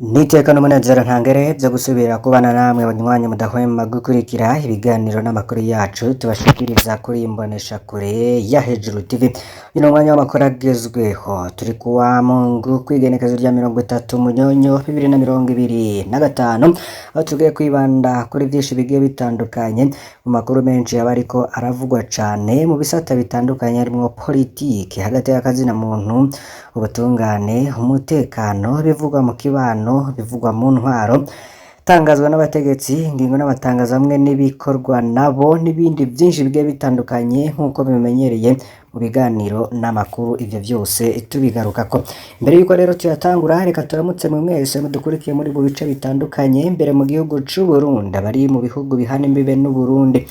N'iteka n'umunezero ntangere vyo gusubira kubana namwe banywanyi mudahwema gukurikira ibiganiro n'amakuru yacu tubashikiriza kuri iyi mboneshakure ya Hejuru TV. Uyu mwanya w'amakuru agezweho, turi kuwa Mungu kw'igenekerezo rya 30 Munyonyo 2025, aho tugiye kwibanda kuri vyinshi bigiye bitandukanye mu makuru menshi aba ariko aravugwa cane mu bisata bitandukanye, harimwo politike, hagati y'akazina muntu, ubutungane, umutekano, bivugwa mu kibano, bivugwa mu ntwaro, tangazwa n'abategetsi, ingingo n'abatangaza hamwe n'ibikorwa nabo, n'ibindi vyinshi bigiye bitandukanye nk'uko bimenyereye mu biganiro n'amakuru, ivyo vyose tubigarukako. Mbere yuko rero tuyatangura, reka turamutse mwe mwese mudukurikiye muri mu bice bitandukanye imbere mu gihugu c'u Burundi, abari mu bihugu bihana imbibe n'Uburundi,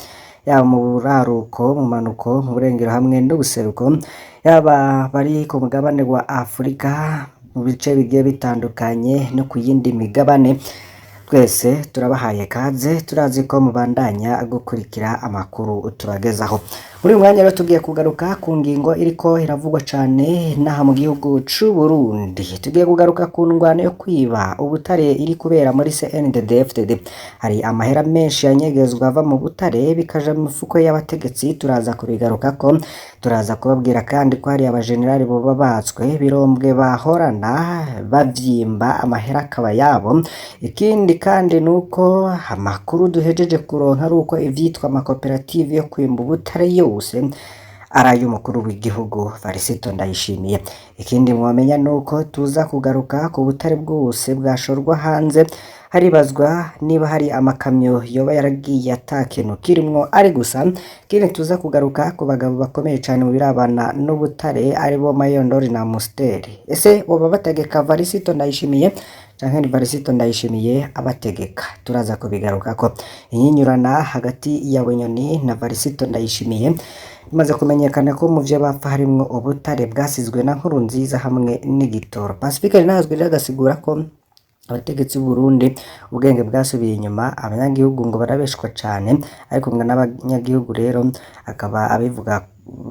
yaba mu buraruko, mu manuko, mu burengero hamwe n'ubuseruko, yaba bari ku mugabane wa Afurika mu bice bigiye bitandukanye no ku yindi migabane, twese turabahaye kaze. Turazi ko mubandanya gukurikira amakuru tubagezaho. Muri uyu mwanya rero tugiye kugaruka ku ngingo iriko iravugwa cane n'aha mu gihugu c'u Burundi. Tugiye kugaruka ku ndwano yo kwiba ubutare iri kubera muri CNDD-FDD. Hari amahera menshi yanyegezwa ava mu butare bikaja mu mifuko y'abategetsi, turaza kubigarukako. Turaza kubabwira kandi ko hari abajenerali boba batswe birombwe bahorana bavyimba amahera akaba yabo. Ikindi kandi nuko amakuru duhejeje kuronka ari uko ivyitwa amakoperative yo kwimba ubutare yose ari ay'umukuru w'igihugu Varisito Ndayishimiye. Ikindi mwomenya nuko tuza kugaruka ku butare bwose bwashorwa hanze, haribazwa niba hari amakamyo yoba yaragiye ata kintu kirimwo ari gusa. Ikindi tuza kugaruka ku bagabo bakomeye cane mu birabana n'ubutare, aribo Mayondori na Musteri. Ese boba bategeka Varisito Ndayishimiye canke ni Varisito Ndayishimiye abategeka? Turaza kubigarukako. Inyinyurana hagati ya Bunyoni na Varisito Ndayishimiye bimaze kumenyekana ko mu vyo bapfa harimwo ubutare bwasizwe na Nkurunziza hamwe n'igitoro. Pacifique Rinazwe rero agasigura ko abategetsi b'u Burundi ubwenge bwasubiye inyuma, abanyagihugu ngo barabeshwa cane, ariko ngo n'abanyagihugu rero akaba abivuga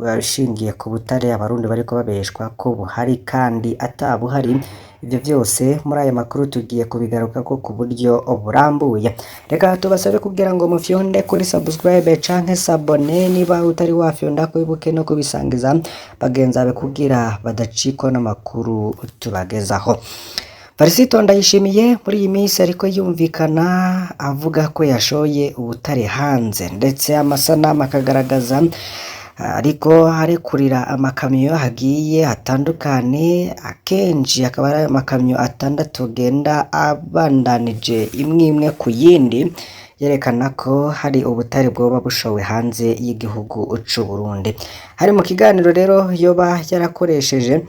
ashingiye ku butare abarundi bariko babeshwa ko buhari kandi atabuhari. Ivyo vyose muri aya makuru tugiye kubigarukako ku buryo burambuye. Reka tubasabe kugira ngo mufyonde kuri subscribe canke s'abonner niba utari wafyonda, kwibuke no kubisangiza bagenzi bawe kugira badacikwa n'amakuru tubagezaho. Varisito Ndayishimiye muri iyi minsi ariko yumvikana avuga ko yashoye ubutare hanze, ndetse amasanamu akagaragaza ariko arekurira amakamyo agiye atandukanye, akenshi akaba ari amakamyo 6 agenda abandanije imwe imwe ku yindi, yerekana ko hari ubutare bwoba bushowe hanze y'igihugu c'u Burundi. Hari mu kiganiro rero yoba yarakoresheje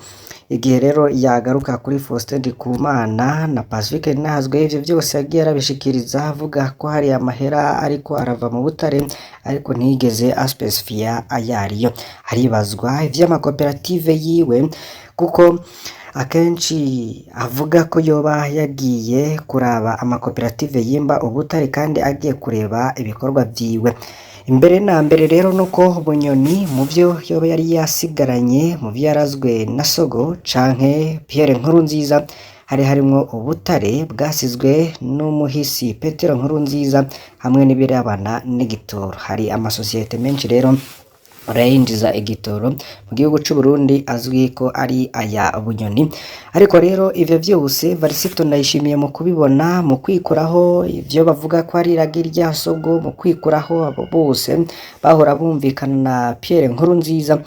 igihe rero yagaruka kuri Faustin Ndikumana na Pacifique Ntazwe. Ivyo vyose yagiye arabishikiriza avuga ko hari amahera ariko arava mu butare, ariko ntiyigeze aspecifiya ayariyo. Haribazwa ivy'amakoperative yiwe, kuko akenshi avuga ko yoba yagiye kuraba amakoperative yimba ubutare kandi agiye kureba ibikorwa vyiwe. Imbere na mbere rero nuko Bunyoni mu vyo yoba yari yasigaranye mu vyo yarazwe na Sogo canke Pierre Nkurunziza, hari harimwo ubutare bwasizwe n'umuhisi Petero Nkurunziza hamwe n'ibirabana n'igitoro. Hari amasosiyete menshi rero arayinjiza igitoro mu gihugu c'u Burundi azwi ko ari aya Bunyoni. Ariko rero ivyo vyose Varisito Ndayishimiye mu kubibona, mu kwikuraho ivyo bavuga ko ari iragi rya Sogo, mu kwikuraho abo bose bahora bumvikana na Pierre Nkurunziza,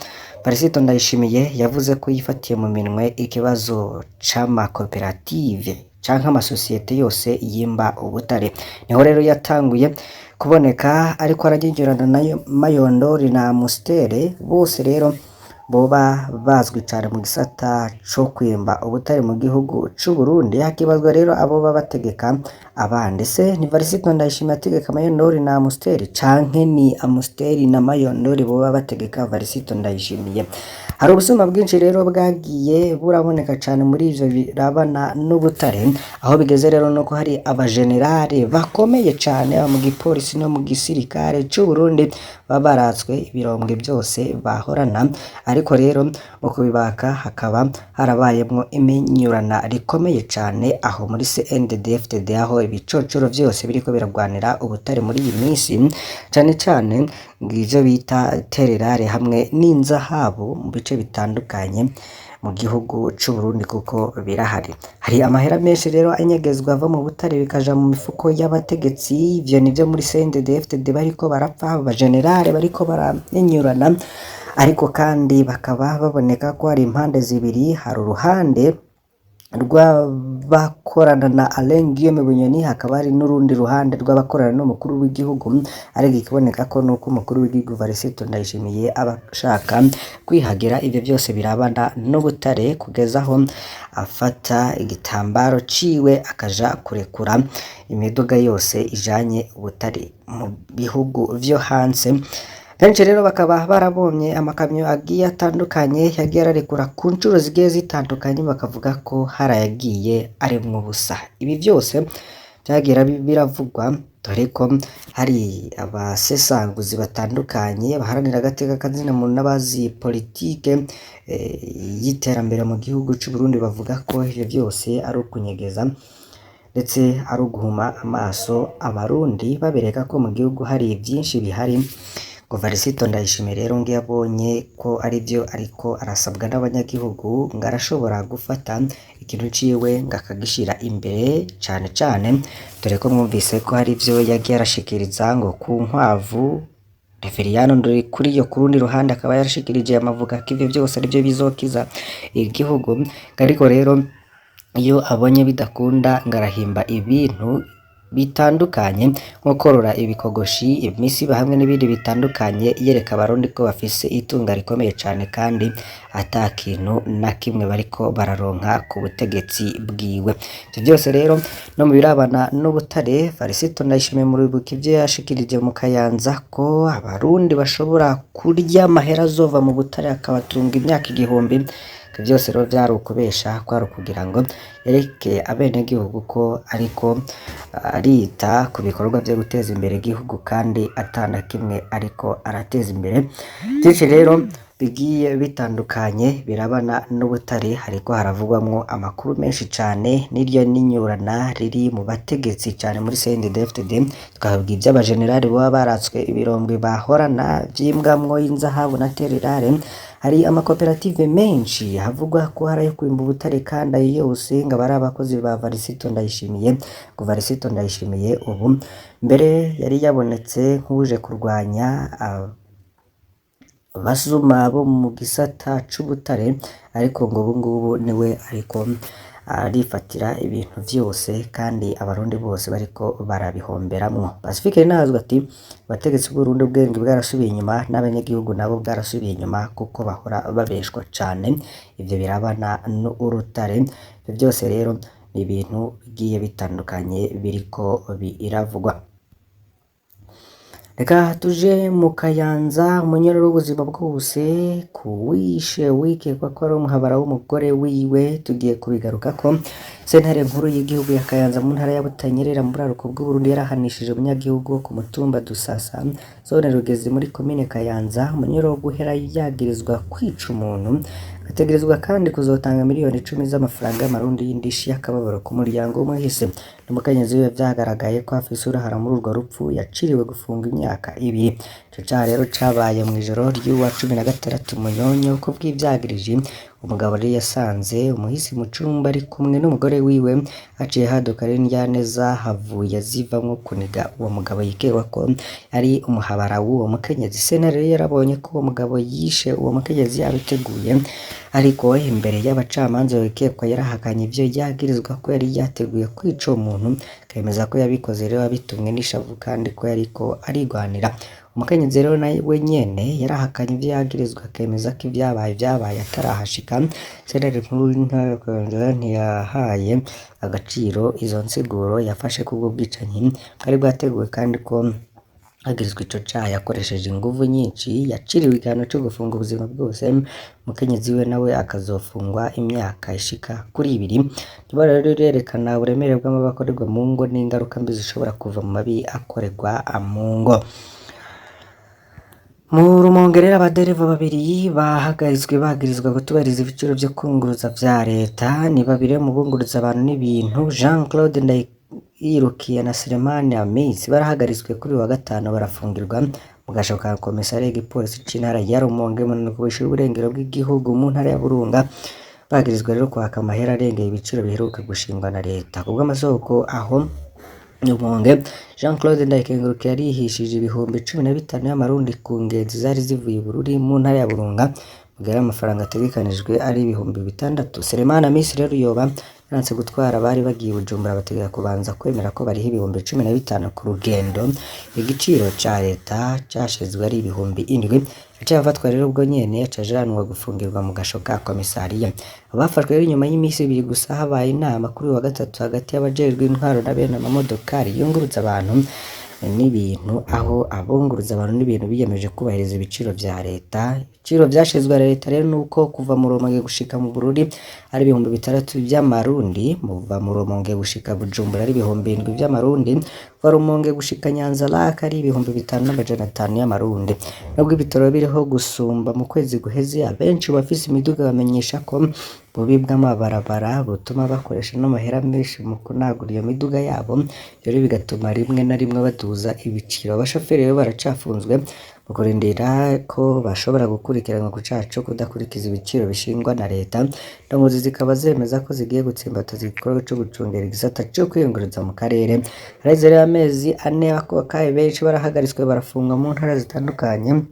Varisito Ndayishimiye yavuze ko yifatiye mu minwe ikibazo c'amakoperative canke amasosiyete yose yimba ubutare. Niho rero yatanguye kuboneka ariko aragengerana na Mayondori na Mustere, bose rero boba bazwi cane mu gisata co kwimba ubutare mu gihugu c'u Burundi. Hakibazwa rero abo baba bategeka abandi. Se ni Varisito Ndayishimiye ategeka Mayondori na Amusteri, canke ni Amusteri na Mayondori boba bategeka Varisito Ndayishimiye? Hari ubusuma bwinshi rero bwagiye buraboneka cane muri ivyo birabana n'ubutare, aho bigeze rero nuko hari abajenerali bakomeye cane mu gipolisi no mu gisirikare c'u Burundi baba baratswe ibirombwe vyose bahorana, ariko rero mu kubibaka hakaba harabayemwo iminyurana rikomeye cane aho muri CNDD-FDD, aho ibicocoro vyose biriko biragwanira ubutare muri iyi minsi, cane cane ivyo bita tererare hamwe n'inzahabu mu bice bitandukanye mu gihugu c'u Burundi kuko birahari. Hari amahera menshi rero anyegezwa ava mu butare bikaja mu mifuko y'abategetsi, ivyo nivyo muri CNDD-FDD bariko barapfa, abajenerali bariko baramenyurana, ariko kandi bakaba baboneka ko hari impande zibiri, hari uruhande rw'abakorana na Alain Guillaume Bunyoni, hakaba hari n'urundi ruhande rw'abakorana n'umukuru w'igihugu, ariko ikiboneka ko nuko umukuru w'igihugu Varisito Ndayishimiye aba ashaka kwihagira ivyo vyose birabana n'ubutare, kugeza aho afata igitambaro ciwe akaja kurekura imiduga yose ijanye ubutare mu bihugu vyo hanze. Benshi rero bakaba barabonye amakamyo agiye atandukanye yagiye ararekura ku ncuro zigiye zitandukanye, bakavuga ko hari ayagiye arimwo ubusa. Ibi vyose vyagiye biravugwa, dore ko hari abasesanguzi batandukanye baharanira agateka kazina muntu n'abazi politike y'iterambere mu gihugu c'u Burundi bavuga ko ivyo vyose ari ukunyegeza ndetse ari uguhuma amaso abarundi, babereka ko mu gihugu hari vyinshi bihari. Ngo Varisito Ndayishimiye rero ngo iyo abonye ko arivyo ariko arasabwa n'abanyagihugu, ngo arashobora gufata ikintu ciwe ngo akagishira imbere cane cane, dore ko mwumvise ko hari ivyo yagiye arashikiriza ngo ku nkwavu. Reveriyano Ndorikuriyo ku rundi ruhande akaba yarashikirije amavuga ko ivyo vyose arivyo bizokiza igihugu, ariko rero iyo abonye bidakunda ngo arahimba ibintu bitandukanye nko korora ibikogoshi, imisiba hamwe n'ibindi bitandukanye, yereka abarundi ko bafise itunga rikomeye cane kandi ata kintu na kimwe bariko bararonka ku butegetsi bwiwe. Ivyo vyose rero no mu birabana n'ubutare, Varisito Ndayishimiye muribuka ivyo yashikirije mu Kayanza ko abarundi bashobora kurya amahera azova mu butare akabatunga imyaka igihumbi. Ivyo vyose rero vyari ukubesha, kwari ukugira ngo yereke abenegihugu ko ariko arita ku bikorwa vyo guteza imbere igihugu kandi ata na kimwe ariko arateza imbere. Vyinshi rero bigiye bitandukanye birabana n'ubutare, hariko haravugwamwo amakuru menshi cane n'iryo n'inyurana riri mu bategetsi cane muri CNDD-FDD. Twababwiye ivy'abajenerali boba baratswe ibirombwe bahorana vyimbwamwo inzahabu na tererare. Hari amakoperative menshi havugwa ko hari ayo kwimba ubutare kandi ayo yose ngo aba ari abakozi ba Varisito Ndayishimiye. Ngo Varisito Ndayishimiye ubu mbere yari yabonetse nk'uwuje kurwanya abasuma bo mu gisata c'ubutare, ariko ngo ubu ngubu niwe ariko arifatira ibintu vyose kandi abarundi bose bariko barabihomberamwo. Pacifique Nahazwa ati abategetsi b'Uburundi ubwenge bwarasubiye inyuma n'abanyagihugu nabo bwarasubiye inyuma kuko bahora babeshwa cane, ivyo birabana n'urutare. Ivyo vyose rero ni ibintu bigiye bitandukanye biriko biravugwa. Reka tuje mu Kayanza, umunyororo w'ubuzima bwose kuwishe wikekwa ko ari umuhabara w'umugore wiwe, tugiye kubigarukako. Sentare nkuru y'igihugu ya Kayanza mu ntara ya Butanyerera mu buraruko bw'Uburundi yarahanishije umunyagihugu wo ku mutumba Dusasa, zone Rugezi muri komine Kayanza, umunyororo wo guhera yagirizwa kwica umuntu, ategerezwa kandi kuzotanga miliyoni 10 z'amafaranga y'amarundi y'indishi y'akababaro ku muryango w'umuhisi. N'umukenyezi wiwe vyagaragaye ko afise uruhara muri urwo rupfu, yaciriwe gufunga imyaka 2. Ico caha rero cabaye mw'ijoro ry'uwa 16 Munyonyo kubw'ivyagiriji. Umugabo rero yasanze umuhisi mu cumba ari kumwe n'umugore wiwe, haciye haduka rero indyane zahavuye zivamwo kuniga uwo mugabo yikekwa ko ari umuhabara w'uwo mukenyezi. Sentare rero yarabonye ko uwo mugabo yishe uwo mukenyezi yabiteguye, ariko imbere y'abacamanza wikekwa yarahakanye ivyo yagirizwa ko yari yateguye kwica uwo muntu, akemeza ko yabikoze rero abitumwe n'ishavu kandi ko yariko arigwanira. Umukenyezi rero nawe nyene yarahakanye ivyo yagirizwa, akemeza ko ivyabaye vyabaye atarahashika. Sentare nkuru y'intara ya Kayanza ntiyahaye agaciro izo nsiguro, yafashe ko ubwo bwicanyi bwari bwateguwe kandi ko Agirizwa ico caha yakoresheje inguvu nyinshi, yaciriwe igihano co gufunga ubuzima bwose, umukenyezi wiwe nawe akazofungwa imyaka ishika kuri ibiri. Ibara rero rirerekana uburemere bw'amabi akorerwa mu ngo n'ingaruka mbi zishobora kuva mu mabi akorerwa mu ngo. Mu Rumonge rero abadereva babiri bahagaritswe bagirizwa kutubahiriza ibiciro vyo kwunguruza vya leta, ni babiri mu bunguruza abantu n'ibintu, Jean Claude Ndayirukiye na Selemani Amisi barahagaritswe kuri uyu wa gatanu barafungirwa mu gasho ka komisariya y'igipolisi c'intara ya Rumonge mu mpanuka bushira uburengero bw'igihugu mu ntara ya Burunga, bagirizwa rero kwaka amahera arengeye ibiciro biheruka gushingwa na leta. Kubw'amasoko aho Rumonge, Jean Claude Ndayikengurukiye yarihishije 15,000 y'amarundi ku ngenzi zari zivuye i Bururi mu ntara ya Burunga, mu gihe amafaranga ategekanijwe ari 6,000. Selemani Amisi rero yoba yaranse gutwara abari bagiye i Bujumbura bategeka kubanza kwemera ko bariha 15,000 ku rugendo, igiciro ca leta cashizwe ari 7,000. Yaciye afatwa rero ubwo nyene aca ajanwa gufungirwa mu gasho ka komisariya. Abafashwe rero inyuma y'imisi ibiri gusa habaye inama kuri uyu wa gatatu hagati y'abajejwe intwaro na bene amamodokari yunguruza abantu n'ibintu, aho abunguruza abantu n'ibintu biyemeje kubahiriza ibiciro vya leta. Ibiciro vyashizwe na leta rero nuko kuva mu Rumonge gushika mu Bururi ari 6,000 vy'amarundi, kuva mu Rumonge gushika Bujumbura ari 7,000 vy'amarundi, kuva Rumonge gushika Nyanza Lac ari 5,500 y'amarundi. Nubwo ibitoro biriho gusumba mu kwezi guheze, abenshi mu bafise imiduga bamenyesha ko ububi bw'amabarabara butuma bakoresha n'amahera menshi mu kunagura iyo miduga yabo, rero bigatuma rimwe na rimwe baduza ibiciro. Abashoferi rero baracafunzwe mu kurindira ko bashobora gukurikiranwa ku caha co kudakurikiza ibiciro bishingwa na leta. Indongozi zikaba zemeza ko zigiye gutsimbataza igikorwa co gucungera igisata co kwiyunguruza mu karere. Haraheze rero amezi ane abakobakayi benshi barahagaritswe barafungwa mu ntara zitandukanye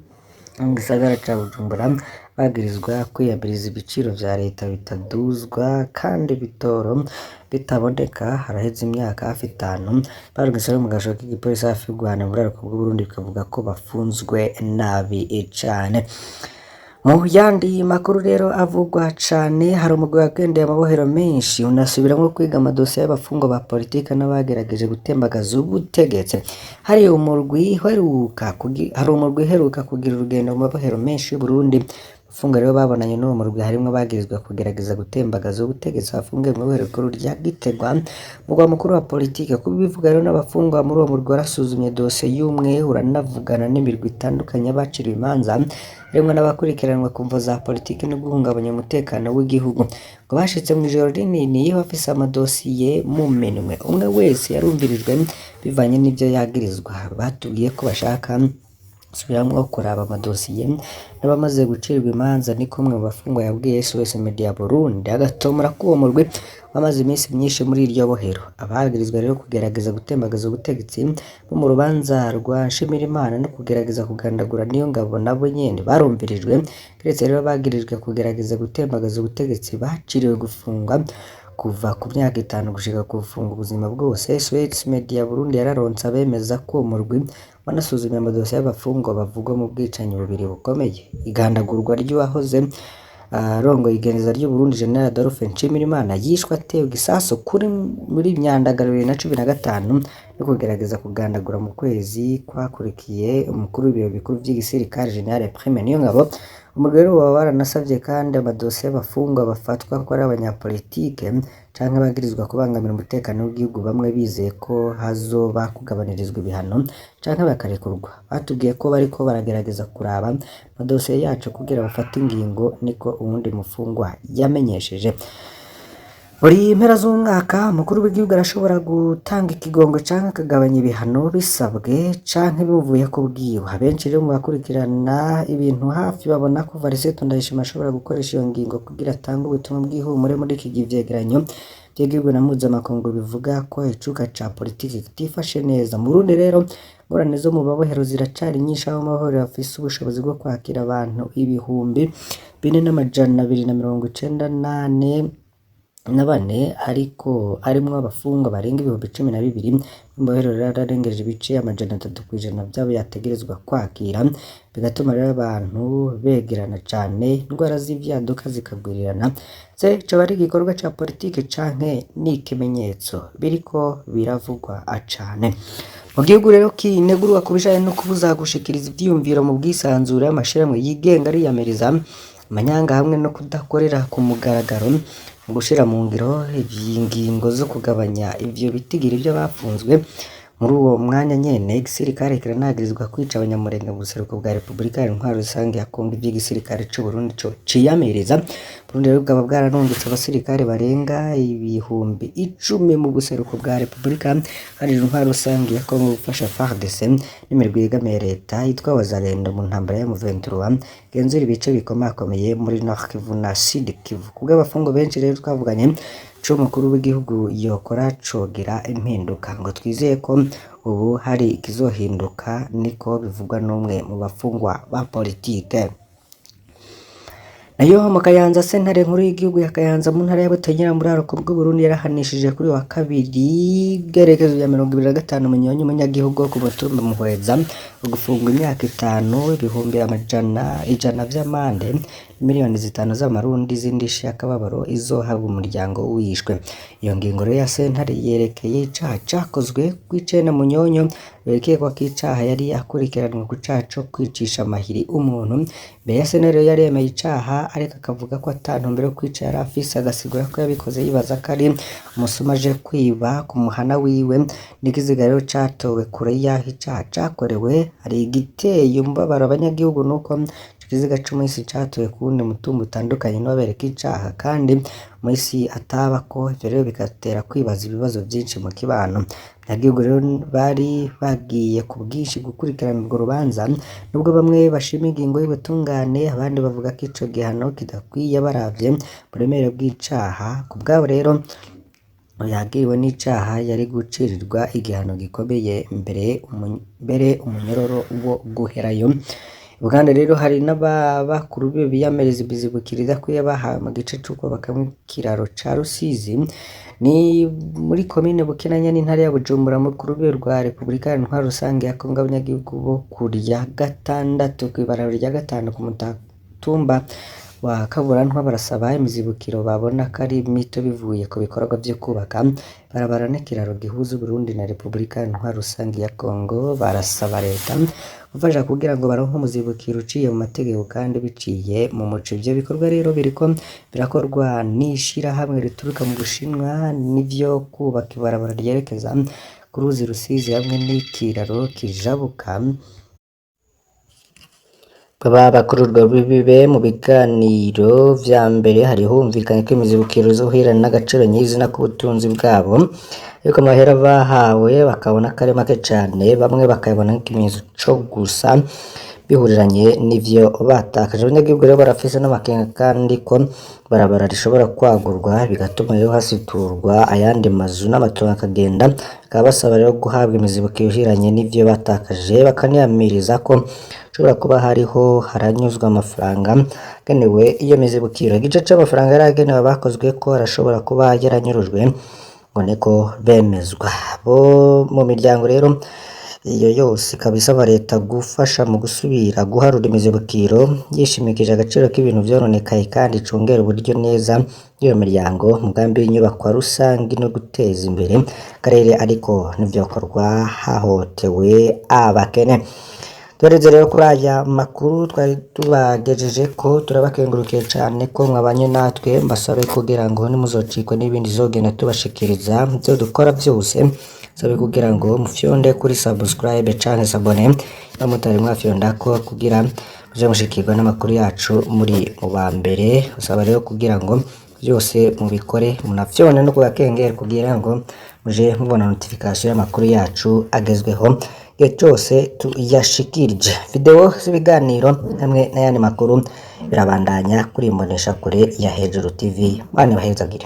mu gisagara ca Bujumbura, bagirizwa kwiyamiriza ibiciro vya leta bitaduzwa kandi ibitoro bitaboneka. Haraheze imyaka hafi itanu barungitse rero mu gasho k'igipolisi hafi y'u Rwanda mu buraruko bw'Uburundi, bikavuga ko bafunzwe nabi cane. Mu yandi makuru rero avugwa cane, hari umugwi wagendeye amabohero menshi unasubiramwo kwiga amadosiye y'abafungwa ba politike n'abagerageje gutembagaza ubutegetsi. Hari umurwi uheruka kugira urugendo mu mabohero menshi y'Uburundi. Abafungwa rero babonanye n'uwo murwi harimwo abagirizwa kugerageza gutembagaza ubutegetsi bafungiwe mw'ibohero rikuru rya Gitega, umurwa mukuru wa politike. Kubivuga rero n'abafungwa muri uwo murwi warasuzumye dosiye y'umwe, uranavugana n'imirwi itandukanye y'abaciriwe imanza, harimwo n'abakurikiranwa ku mvo za politike no guhungabanya umutekano w'igihugu. Ngo bashitse mw'ijoro rinini bafise amadosiye mu minwe, umwe wese yarumvirijwe bivanye n'ivyo yagirizwa. Batubwiye ko bashaka gusubiramwo kuraba amadosiye n'abamaze gucirwa imanza, niko umwe mu bafungwa yabwiye SOS Media Burundi. Agatomora k'uwo murwi wamaze iminsi myinshi muri iryo bohero. Abagirizwa rero kugerageza gutembagaza ubutegetsi bo mu rubanza rwa Nshimirimana no kugerageza kugandagura Niyongabo nabo nyene barumvirijwe, kiretse rero abagirijwe kugerageza gutembagaza ubutegetsi baciriwe gufungwa kuva ku myaka itanu gushika ku gufungwa ubuzima bwose. SOS Media Burundi yararonse abemeza ko uwo murwi wanasuzumye amadosiye y'abafungwa bavugwa mu bwicanyi bubiri bukomeye: igandagurwa ry'uwahoze arongoye igereza ry'Uburundi General Adolphe Nshimirimana yishwe atewe igisasu kuri muri Myandagaro 2015, no kugerageza kugandagura mu kwezi kwakurikiye umukuru w'ibiro bikuru vy'igisirikare General Prime Niyongabo. Umurwi rero woba waranasavye kandi amadosiye y'abafungwa bafatwa ko ari abanyapolitike canke abagirizwa kubangamira umutekano w'igihugu, bamwe bizeye ko hazoba kugabanirizwa ibihano canke bakarekurwa. Batubwiye ko bariko baragerageza kuraba amadosiye yacu kugira bafate ingingo, niko uwundi mufungwa yamenyesheje. Buri mpera z'umwaka umukuru w'igihugu arashobora gutanga ikigongo canke akagabanya ibihano bisabwe canke bivuye ku bwiwe. Abenshi rero mu bakurikirana ibintu hafi babona ko Varisito Ndayishimiye ashobora gukoresha iyo ngingo kugira atange ubutumwa bw'ihumure muri iki gihe ivyegeranyo vy'igihugu na mpuzamakungu bivuga ko icuka ca politiki kitifashe neza. Mu Burundi rero ingorane zo mu mabohero ziracari nyinshi, aho amabohero afise ubushobozi bwo kwakira abantu 4,294 ariko arimwo abafungwa barenga 12,000. Amabohero rero ararengeje ibice 300% vy'abo yategerezwa kwakira, bigatuma rero abantu begerana cane, indwara z'ivyaduka zikagwirirana. Se coba ari igikorwa ca politike canke n'ikimenyetso biriko biravugwa cane? Mu gihugu rero kinegurwa ku bijanye no kubuza gushikiriza ivyiyumviro mu bwisanzure, amashirahamwe yigenga ariyamiriza amanyanga hamwe no kudakorera ku mugaragaro mu gushira mu ngiro ingingo zo kugabanya ivyo bitigiri vy'abapfunzwe. Muri uwo mwanya nyene, igisirikare kiranagirizwa kwica abanyamurenge mu buseruko bwa Repubulika Intwaro Rusange ya Kongo, ivy'igisirikare c'Uburundi co ciyamiriza. Burundi rero bukaba bwararungitse abasirikare barenga 10.000 mu buseruko bwa Repubulika Iharanira Intwaro Rusange ya Kongo gufasha FARDC n'imirwi yegamiye leta yitwa Wazalendo mu ntambara ya M23 igenzura ibice bikomakomeye muri Nord Kivu na Sud Kivu. Kubw'abafungo benshi rero twavuganye, ico umukuru w'igihugu yokora cogira impinduka, ngo twizeye ko ubu hari ikizohinduka, niko bivugwa n'umwe mu bafungwa ba politike. Nayo mu Kayanza, sentare nkuru y'igihugu ya Kayanza mu ntara ya Butanyerera muri buraruko bw'Uburundi yarahanishije kuri wa kabiri igerekezo rya 25 Munyonyo umunyagihugu wo ku mutumba Muhweza gufungwa imyaka 5, 100.000 vy'amande, 5 miliyoni z'amarundi z'indishyi y'akababaro izohabwa umuryango wishwe. Iyo ngingo rero ya sentare yerekeye icaha cakozwe kw'icenda Munyonyo, bikekwa ko icaha yari akurikiranwe ku caha co kwicisha amahiri umuntu. Mbere ya sentare rero yaremeye icaha, ariko akavuga ko ata ntumbero yo kwica yari afise, agasigura ko yabikoze yibaza ko ari umusuma aje kwiba ku muhana wiwe. N'ikiziga rero catowe kure y'aho icaha cakorewe. Hari igiteye umubabaro abanyagihugu nuko ico kiziga c'umuhisi catowe ku wundi mutumba utandukanye n'uwabereka icaha, kandi umuhisi atabako. Ivyo rero bigatera kwibaza ibibazo vyinshi mu kibano. Abanyagihugu rero bari bagiye ku bwinshi gukurikirana urwo rubanza, nubwo bamwe bashima ingingo y'ubutungane, abandi bavuga ko ico gihano kidakwiye baravye uburemere bw'icaha. Ku bwabo rero, yagiriwe n'icaha yari gucirirwa igihano gikomeye, mbere umunyororo wo guherayo. Uganda rero hari n'abakuru biyamiriza imizibukiro idakwiye bahawe mu gice c'ukubaka ikiraro ca Rusizi, ni muri komine Bukinanya n'intara ya Bujumbura, mu rubibe rwa Repubulika Intwaro Rusange ya Kongo. Abanyagihugu bo kurya gatandatu kw'ibarabara rya gatanu ku mutumba wa Kaburantwa barasaba imizibukiro babona ko ari mito bivuye ku bikorwa vyo kubaka barabara n'ikiraro gihuza Uburundi na Repubulika Intwaro Rusange ya Kongo. Barasaba leta gufasha kugira ngo baronke umuzibukiro uciye mu mategeko kandi biciye mu muco. Ivyo bikorwa rero biriko birakorwa n'ishirahamwe rituruka mu Bushinwa, n'ivyo kubaka ibarabara ryerekeza ku ruzi Rusizi hamwe n'ikiraro kijabuka. Baba bakuru urwo rubibe mu biganiro vya mbere hari humvikanye ko imizibukiro izohirana n'agaciro nyizina k'ubutunzi bwabo, ariko amahera bahawe bakabona ko ari make cane, bamwe bakayabona nk'ikimenyetso co gusa bihuriranye n'ivyo batakaje. Abanyagihugu rero barafise n'amakenga kandi ko barabara rishobora kwagurwa, bigatuma rero hasiturwa ayandi mazu n'amatongo akagenda. Bakaba basaba rero guhabwa imizibukiro ihiranye n'ivyo batakaje, bakaniyamiriza ko hashobora kuba hariho haranyuzwa amafaranga agenewe iyo mizibukiro. Igice c'amafaranga yari agenewe abakozweko arashobora kuba yaranyurujwe, ngo niko bemezwa. Bo mu miryango rero iyo yose ikaba isaba leta gufasha mu gusubira guharura imizibukiro yishimikije agaciro k'ibintu vyononekaye, kandi icungera uburyo neza y'iyo miryango. Umugambi w'inyubakwa rusangi no guteza imbere akarere, ariko ntivyokorwa hahotewe abakene. Tuhereze rero kuri aya makuru twari tubagejeje ko turabakengurukiye cane ko mwabanye natwe. Mbasabe kugira ngo ntimuzocikwe n'ibindi zogenda tubashikiriza ivyo dukora vyose. Sabe kugira ngo mufyonde kuri subscribe canke s'abonner mutari mwafyondako, kugira muje mushikirwa n'amakuru yacu muri mu ba mbere. Usaba rero kugira ngo byose mubikore, munafyonde no kugakengera kugira ngo muje mubona notification y'amakuru yacu agezweho igihe cose tuyashikirije. Video z'ibiganiro hamwe n'ayandi makuru birabandanya kuri Imboneshakure ya Hejuru TV. Mana ibahezagire.